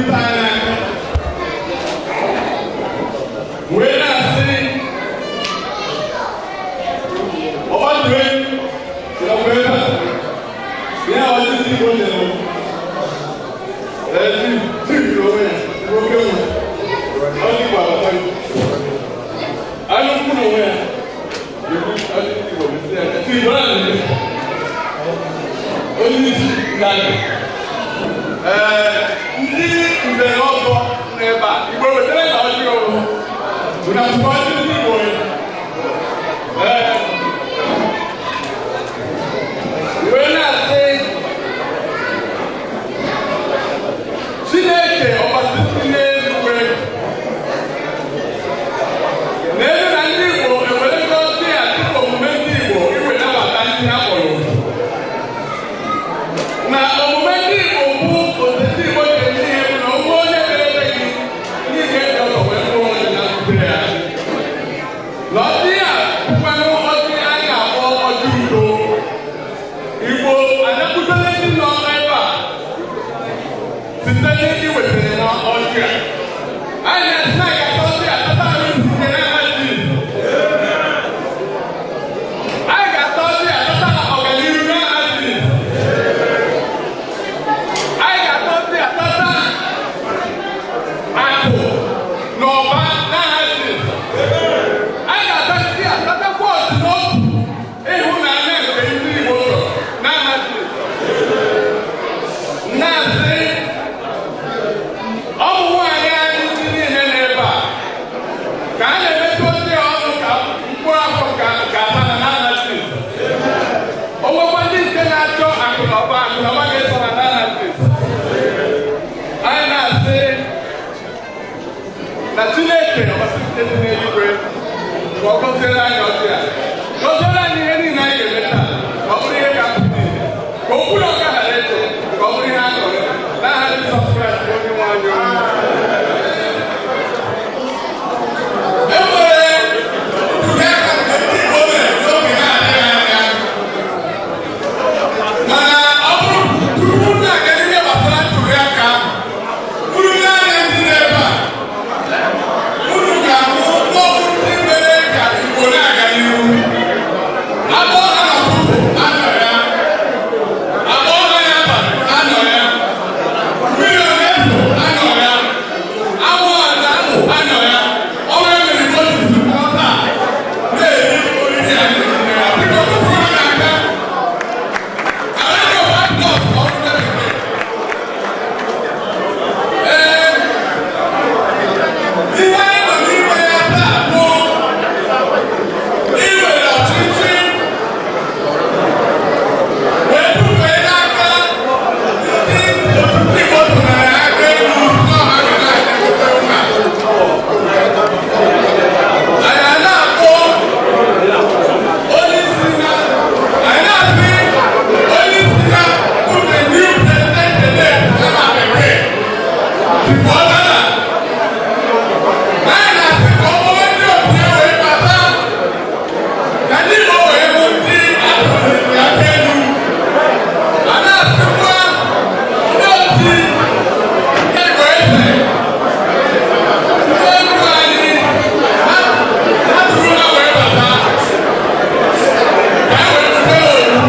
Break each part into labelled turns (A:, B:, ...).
A: Rute anyị aka wee na-asị ọgbajue ịnọkwa ebe a ihe ọjị ndị Igbo nyere ee chief onwe ya oke nwe ọjị Igbo abata anya ukwu na onwe ya ọjị ndị Igbo metụ ya aka chief ọ na-eme onye isi ndị ee ndị nze na ọzọ nọ ebe a. Igbo wetara na ọjị ọrụ na ọjị ndị Igbo ee wee na-asị Chineke ọbasi dị n'eluigwe n'elu na ndị Igbo ewerego ọjị a dịka omume ndị Igbo iwe nabata ndị ha kpọrọ oku na omume ndị Igbo bụ otu ndị Igbo ji eme ihe bụ na onwe onye mere ebe gị ndị ga-eji ọsọ wee mkpụrụ ọjị na nkwute ya na ọjị a bụkwanụ ọjị anyị na-akpọ ọjị udo. Igbo anakwutere ndị nọ ebe a site n'iwetara ha ọjị a. Anyị na-asị na ga-ata ọjị a tata arụ isi ike n'aha Jizọs. Anyị ga-ata ọjị a tata ọganihu n'aha Jizọs. Anyị ga-ata ọjị a tata akụ na ọba n'aha Jizọs. Anyị ga-ata ọjị a tatakwa ọdịnotu ịhụnanya nke ndị Igbo chọrọ n'aha Jizọs. Na-asị ọ bụ nwaanyị anyị ndị niile n'ebe a ka a na-emetụ ọjị ọnụ ka mkpụrụ afọ ga-ata ha n'aha Jizọs. O nwekwa ndị nke na-achọ akụnụba, akụnụba ga-eso ha n'aha Jizọs. Anyị na-asị na Chineke ọbasi nke dị n'eluigwe ka ọ gọziere anyị ọjị a, gọziere anyị ihe niile anyị ga-eme taa, ka ọ bụrụ ihe ga-apụta ihe, ka okwu na ọka ghara eche, ka ọ bụrụ ihe a chọrọ n'aha Jizọs Kraịst bụ onye nwe anyị.
B: E nwere ntụliaka nke ndị Igbo mere n'oge na-adịghị anya, mana ọ bụrụ tupu m na-aga n'ihe gbasara ntụliaka ahụ, unu n'anya ndị n'ebe a, unu ga-ahụ n'ọbụ ndị mere ka Igbo na-aga n'ihu. Akpọọ ha n'ụtụtụ, anọ ya. Akpọọ ha n'abalị, anọ ya. Mmiri ọ na-ezo, anọ ya. Anwụ a na-amụ, anọ ya. Ọnwa emere ka o ji zukọ taa na-eri oriri a na-eri ya. Biko kụpụrụ ha n'aka. A round of applause for ọrụ bekee. Ee, ihe anyị nọ n'ime ya taa bụ iwere ọchịchị wee bufee n'aka ndị otu ndị Igbo tụnyere aka elu n'ọha ga na-elekọta ụmụ a. Anyị a na-akpọ onye isi ha, anyị na-asị onye isi ha bụ the new president elect na bekee, Chief Ọlala. Anyị na-asị ka ọ bụrụ ndị otu ya wee bata ka ndị Igbo wee hụ ndị atụrụ aka elu. A na-asịkwa ndị otu Igbo eze ndị egwu anyị ha ha tụrụ ha wee bata ka e wee bute owu.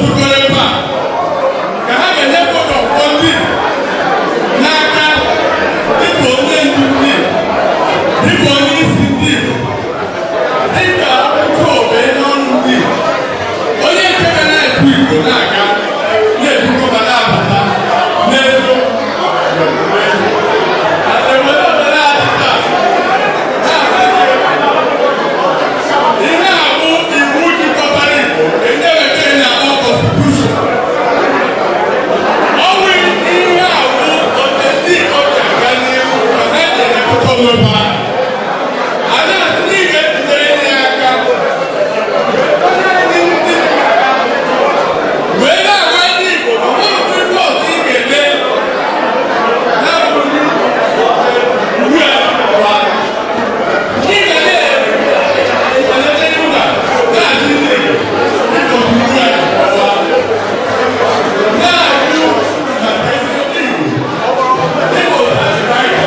A: zukọrọ ebe a ka ha ga-enyefe ọfọ ndị Igbo n'aka dịka onye ndu ndị Igbo, dịka onye isi ndị Igbo, dịka otu obe n'ọnụ ndị Igbo, onye nke ga na-ekwu Igbo na-aga na-ebukọba na-abata n'elu. Ewere obere adịta ihe a bụ iwu jikọtara Igbo nke bekee na-akpọ constitution. Ọ bụ ihe a bụ otu ndị Igbo ji aga n'ihu ka ha ji emepụta onwe ha. Anyị asị na ị ga-ejidere ya aka wee na-agwa ndị Igbo na ọ bụrụ ife ọzọ ị ga-eme na-abụghị iwu a kwa. Ị ga na-eleta iwu na na-achị ndị Igbo dịka otu iwu a kwa. Na-ajụ maka ezigbo ndị Igbo dịka otu azụmahịa.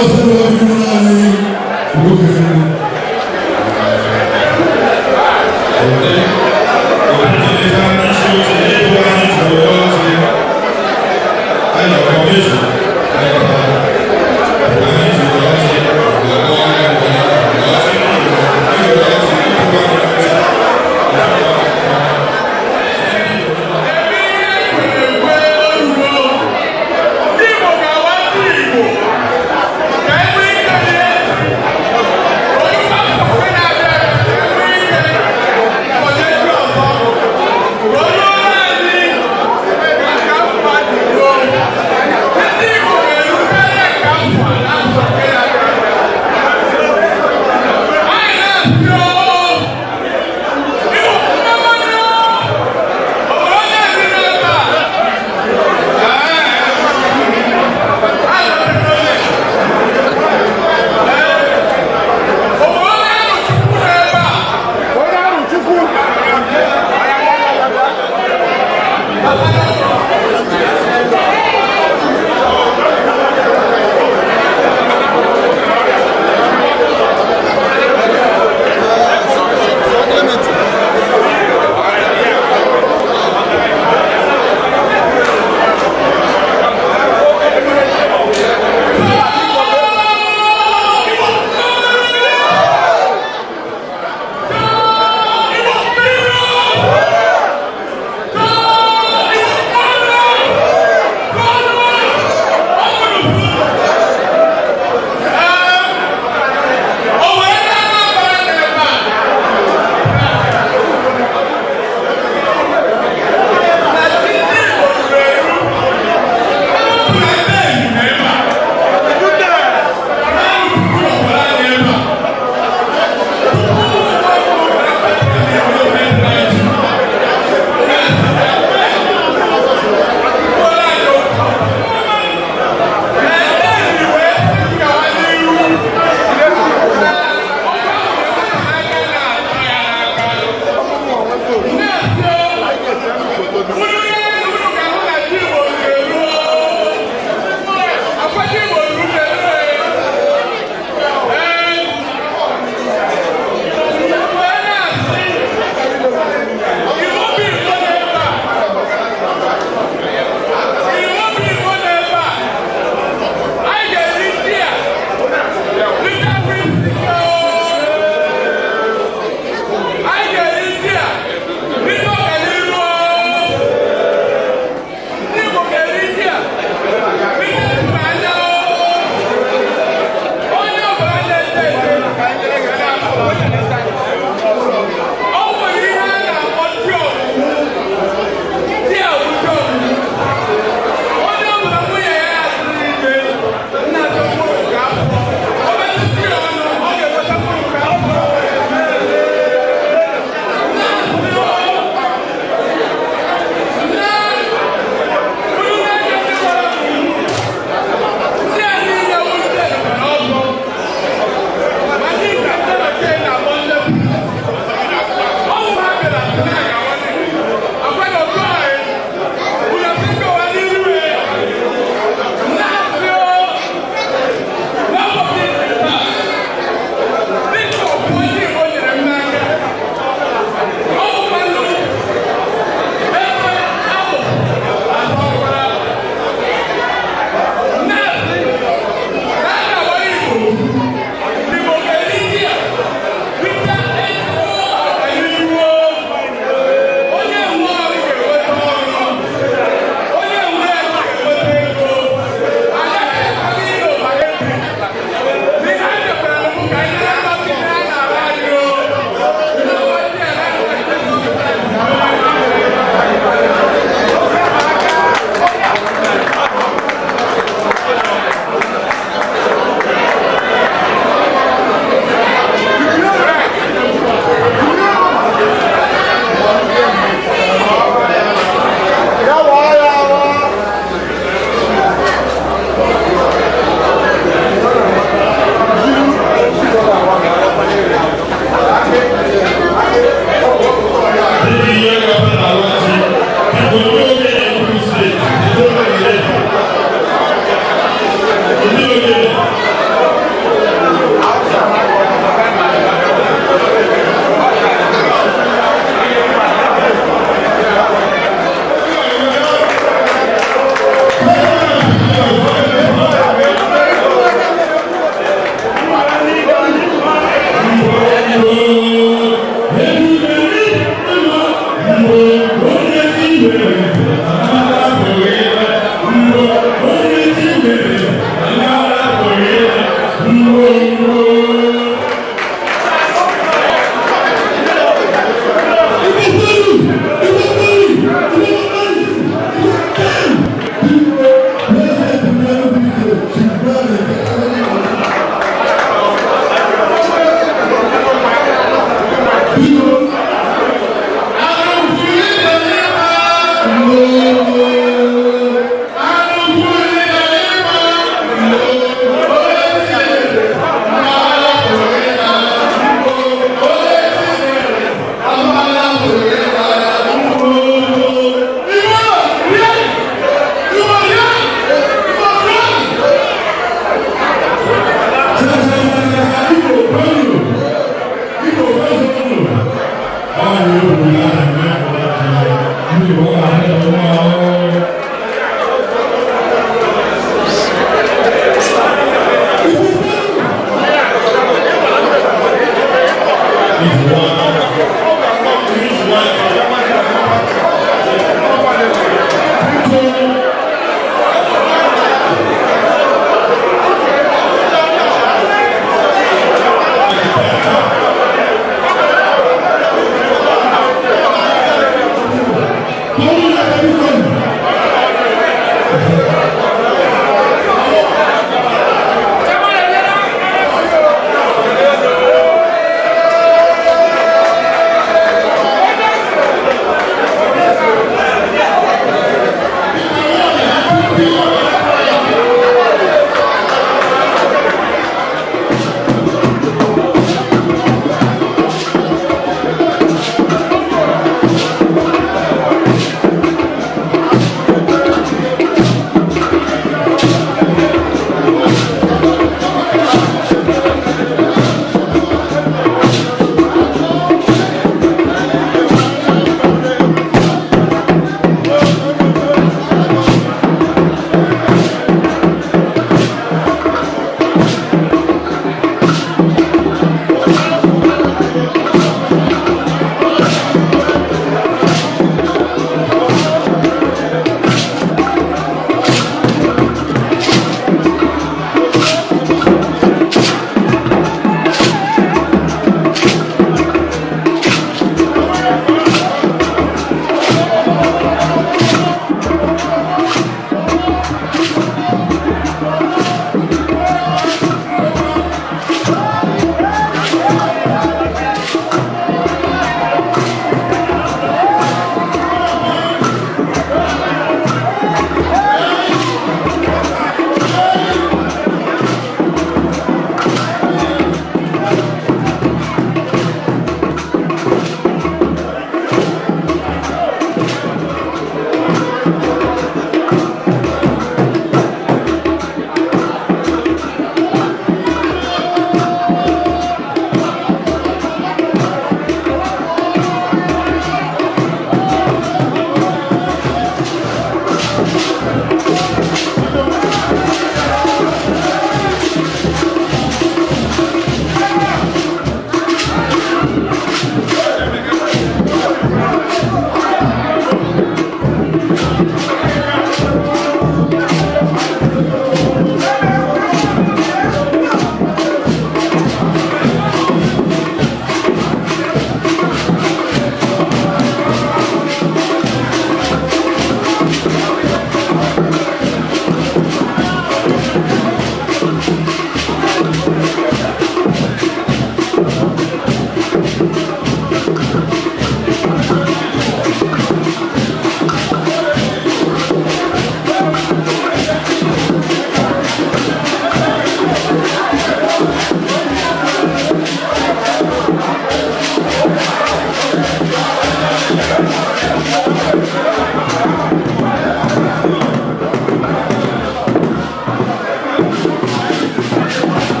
C: Osebụrụwa bi anyị nwoke.
A: Ebe ihe kwere ekwe orugo, ndị Igbo ga-awa ndị Igbo ka e nwee ike nye onye afọ na-abịa abịa, ka e nwee ike kọnye ndị ọzọ, ka onye ọrụ anyị ka mma dị ruo ndị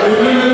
C: Thank you.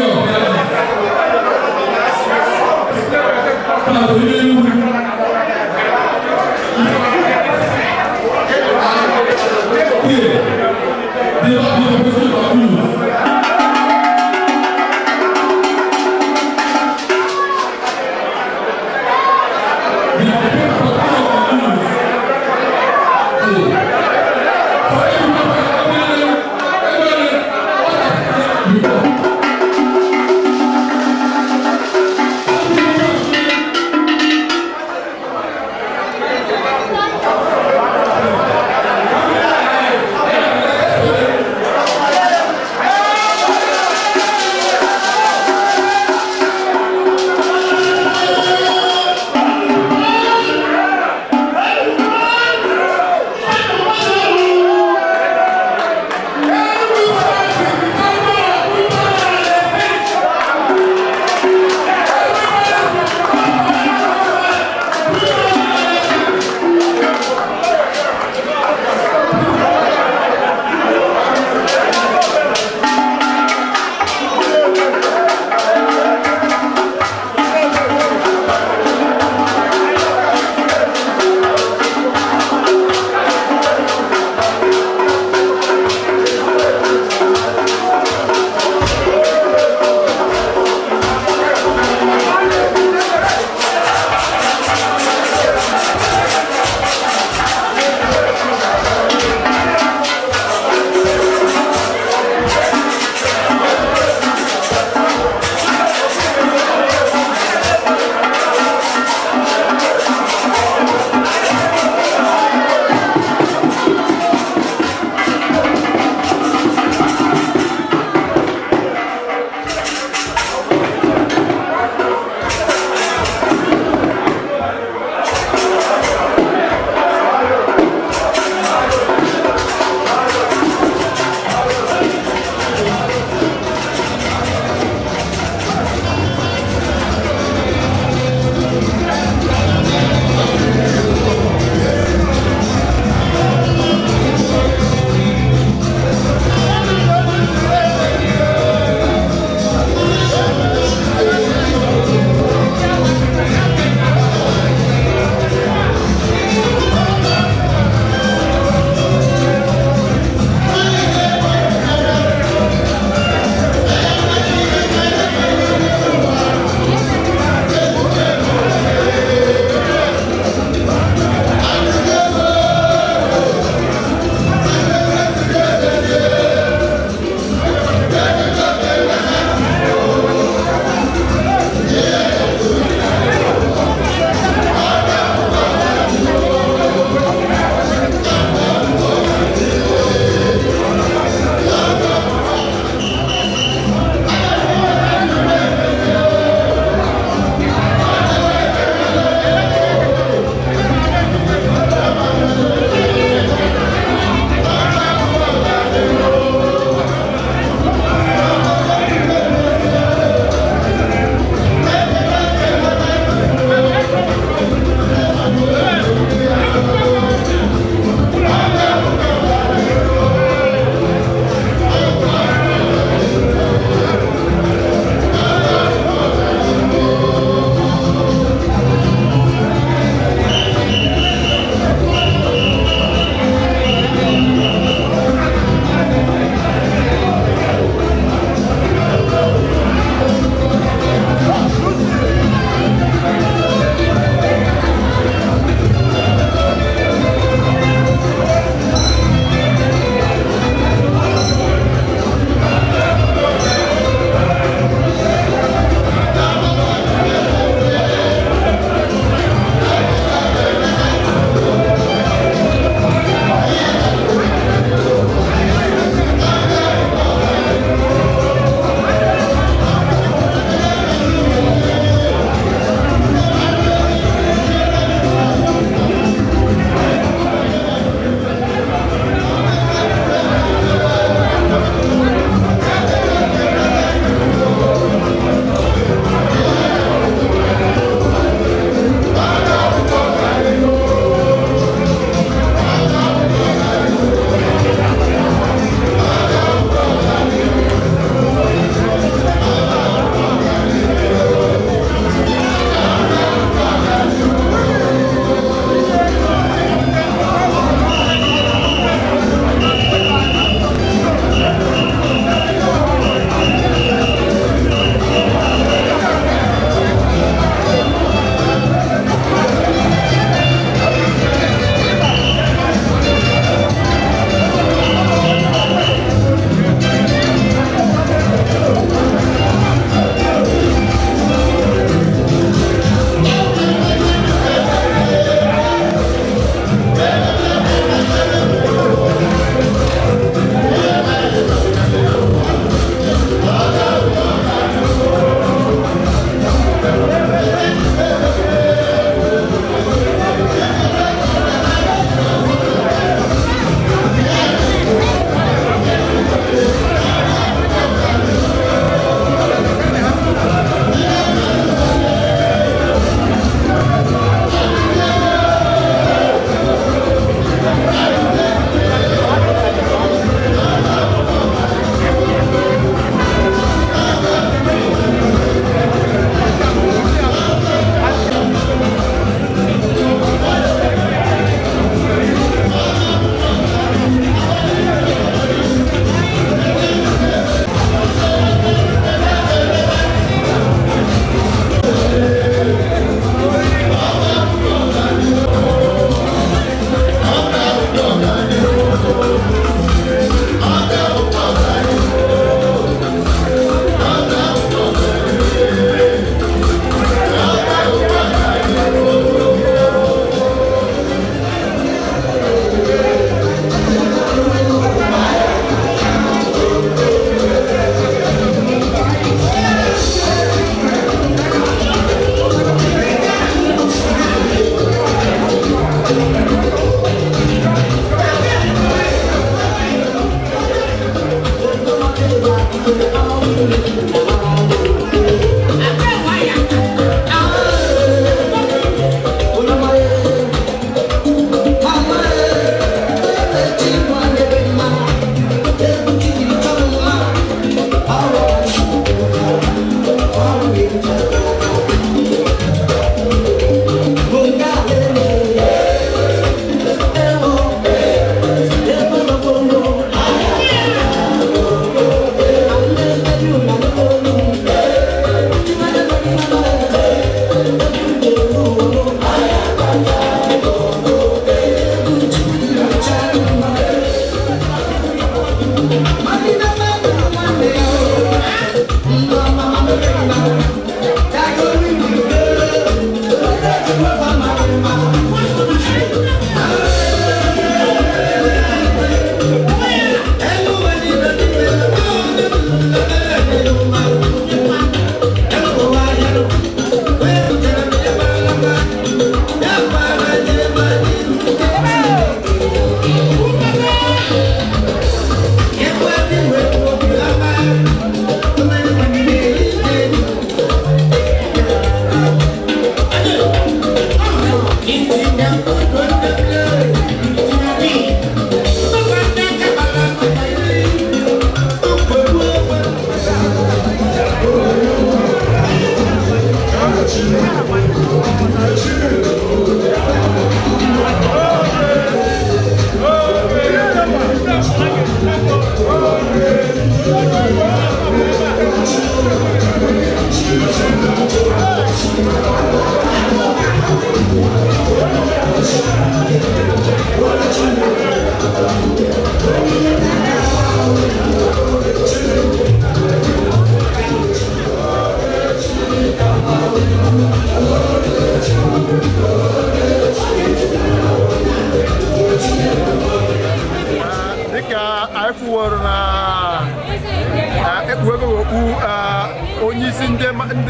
A: Onye isi ndị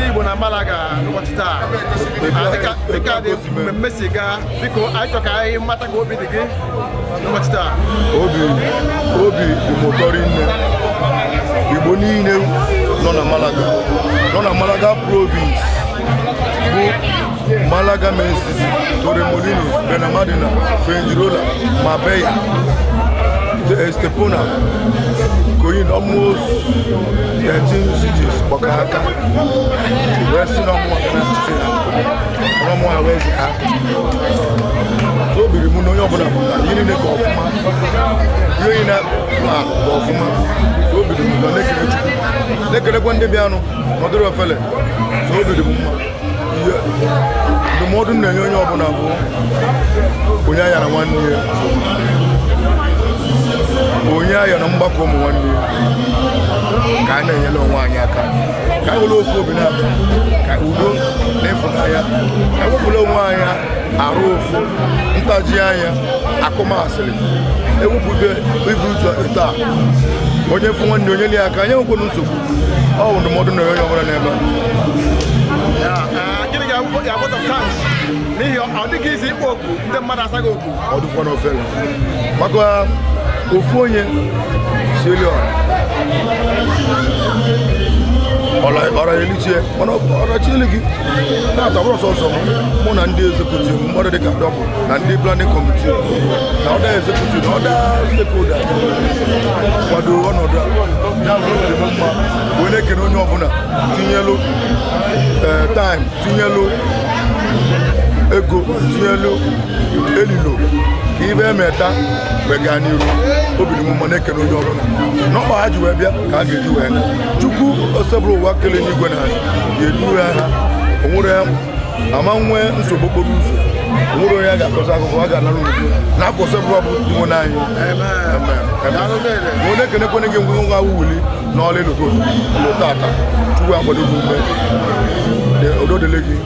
A: Igbo na Malaga n'ụbọchị taa, dịka dị mmemme si gaa, biko anyị chọrọ ka anyị mata ka obi dị gị n'ụbọchị taa.
D: Obi dị m ụtọ rinne. Igbo niile nọ na Malaga, nọ na Malaga province bụ Malaga main city, Torremolinos, Benalmadena, Fuengirola, Marbella, Estepona, Coín, almost 13 cities gbakọrọ aka wee sị na ọmụwa ga na-achịcha ya ọmụwa wee zi ha. So obiri mụ na onye ọbụla pụtara ihe niile ga ọfụma, ihe niile plan ga ọfụma. So obiri m na na-ekele Chukwu, na-ekelekwa ndị bịanụ nọdụrụ ofele. So obi dị m mma. Ihe ndụmọdụ m na-enye onye ọbụla bụ onye anya na nwanne ya, onye anya na mgbakọ ụmụ nwanne ya, ka anyị na-enyere onwe anyị aka, ka anyị were ofu obi na-abịa, ka udo na ịfụnanya, ka anyị wepụrụ onwe anyị arụ ụfụ, ntaji anya, akụmasịrị, ewepụbe ibu uche taa, onye fụ nwanne onye nye aka, anyị enwekwana nsogbu. Ọ bụ ndụmọdụ na onye ọbụla na-eme.
A: Gịnị ga-abụ ya vote of thanks n'ihi ọ dịghị izi ịkpọ oku ndị mmadụ asaghị oku?
D: Ọ dịkwa n'ofele maka ofu onye sieli ọra ọra elichie, mana ọra chieli gị na-ata bụrụ sọsọ mụ na ndị executive mmadụ dịka dọbụ na ndị planning committee na ọda executive na ọda stakeholder kwado ọnọdụ a. Ya bụ obi dị m mma wee na-ekene onye ọbụla tinyelu time, tinyelu ego, tinyelu elilo ka ibe emeta wee gaa n'iru. Obi dị m mma na-ekene onye ọbụla n'ọkpa ha ji wee bịa ka a ga-eji wee na Chukwu osebụrụ ụwa kele n'igwe na anyị ga-edu ha. Onwere ama nwee nsogbu okporo ụzọ, onwere onye a ga-akọsa akụkọ, a ga-anara udo n'afọ osebụrụ bụ dị nwe anyị. Onye ekenekwene gị ngwa ngwa wuli n'ọla elugo tata. Chukwu akwado gị ume, udo dịrị gị.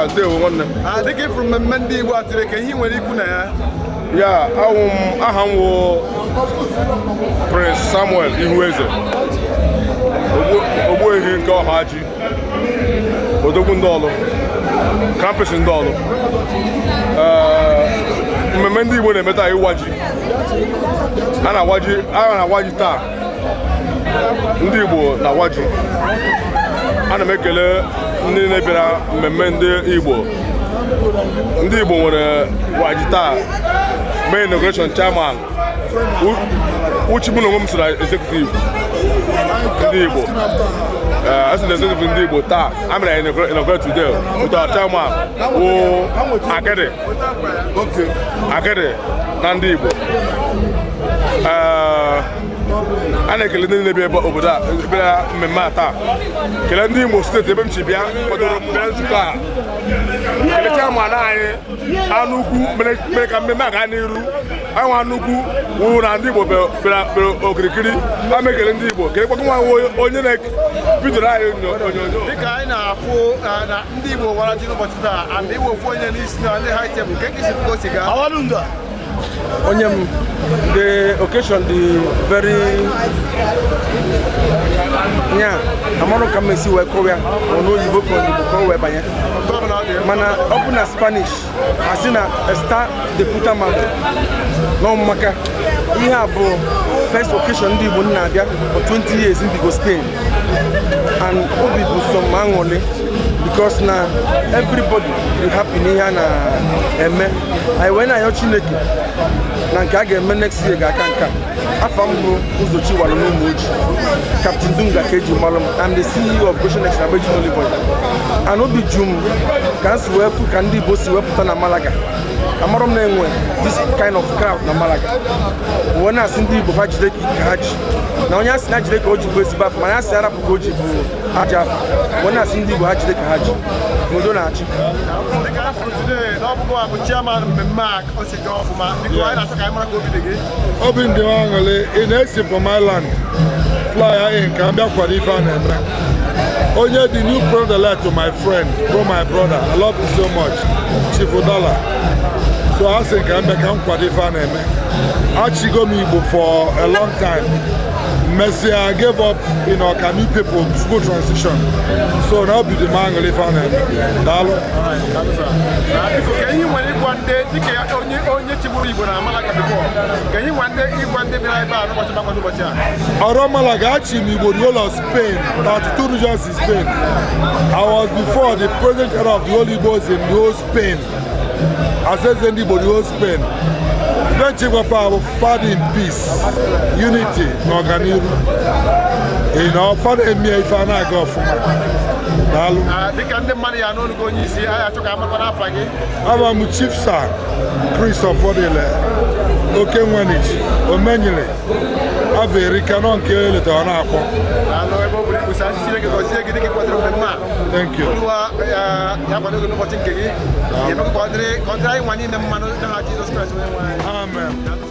E: Ya, ndewo nwanne.
F: Dịka ịfụrụ mmemme ndị Igbo atịrị ka ihe nwere ikwu na ya.
E: Ya, awụ m aha m wụ Prince Samuel Ihueze, Ogbuehi nke Ọhaji, Odogwu ndị ọlụ, campus ndị ọlụ. Mmemme ndị Igbo na-eme taa ịwa ji. A na-awa ji taa. Ndị Igbo na-awa ji. Ana m ekele ndị na-ebịara mmemme ndị Igbo. Ndị Igbo nwere waji taa. Mee inauguration chairman. Uchi mụ na onwe m so na executive ndị Igbo. Asị na executive ndị Igbo taa. A mere inaugurate today with our chairman wụ Akịdị. Akịdị na ndị Igbo. A na-ekele ndị na-ebi ebe obodo a bịara mmemme a taa. Kelee ndị Imo steeti ebe m si bịa kwadoro bịara nzukọ a. Kelee chairman anyị anụ ukwu mere ka mmemme a gaa n'iru. Anyị nwa anụ ukwu wụ na ndị Igbo bịara okirikiri. A ma ekele ndị Igbo. Kelekwa nwa onye na-bidoro anyị onyonyo.
F: Dịka anyị na-afụ na ndị Igbo wara ji n'ụbọchị taa, and iwe ofu onye n'isi na ndị high table, nke ka isi ka o si gaa?
G: Onye m, the occasion dị very nya amarụ ka m esi wee kọwa ya ọ n'oyibo ka n'Igbo ka o wee banye, mana ọ bụ na Spanish asị na "está de puta madre" na ọmụmaka. Ihe a bụ first occasion ndị Igbo na-abịa for 20 years m bigo Spain, and obi bụ sọ m aṅụrị because na everybody dị happy n'ihe a na-eme. Anyị wee na-ayọ Chineke na nke a ga-eme next year ga-aka nka. Afọ m bụ Ụzọchi Walụ n'ụmụ ojii, Captain Dunga ka eji malụ m. I'm the CEO of Goshen Extra Virgin Olive Oil, and obi ju m ka m si wee fụ ka ndị Igbo si wepụta na Malaga. Amarọ m na-enwe this kind of crowd na Malaga. Wee na-asị ndị Igbo fa jide ka ha ji, na onye asị na jide ka o ji bụ ezigbo afọ, mana asị arapụ ka o ji bụ aja afọ. Wee na-asị ndị Igbo ha jide ka ha ji, n'udo na-achị.
F: Dịka a fụrụ today na ọ bụgo bụ chairman mmemme a, o si gaa ọfụma. Biko, anyị na-achọ ka anyị mara ka obi dị gị.
C: Obi ndị m aṅụrị. Ị na-esi from Ireland fly in ka m bịa kwado ife a na-eme. Onye the new president to my friend, bro, my brother, I love you so much, Chief Udala. So a sị ka m bịa ka m kwado ife a na-eme. Achigo m Igbo for a long time. Mesịa gave up ka new people school transition. So na obi dị m aṅụrị ife a na-eme. Daalụ.
F: Biko, ka ihe nwere ịgwa ndị dịka onye chigburu Igbo na Malaga before, ka ihe nwere ndị ịgwa ndị bịara ebe a n'ụbọchị gbakọ n'ụbọchị a?
C: Ọrụ Malaga, achị m Igbo the whole of Spain, 32 regions in Spain. I was before the president general of the whole Igbos in the whole Spain. As eze ndị Igbo the whole Spain. Ife nchekwa bụ father in peace, unity na ọganiru. Fada emie ife a na-aga ọfụma. Daalụ.
F: Dịka ndị mmadụ ya n'olu gị, onye isi anyị achọ ka amakwa n'afa gị.
C: Aba m Chief Sir Chris Ofodile Oke Nwenich Omenyili Ava Erika nọ nke letara na-akpọ.
F: Daalụ ebe o buru ibu. Sị Chineke gọzie gị dịka ị kwadoro mmemme a.
C: Thank you.
F: Olúwa ya kwado gị n'ụbọchị nke gị ya emekwa ka ọ dịrị anyị nwa niile mmanụ n'aha Jizọs Kraịst onye nwe anyị.
C: Amen.
F: Daalụ.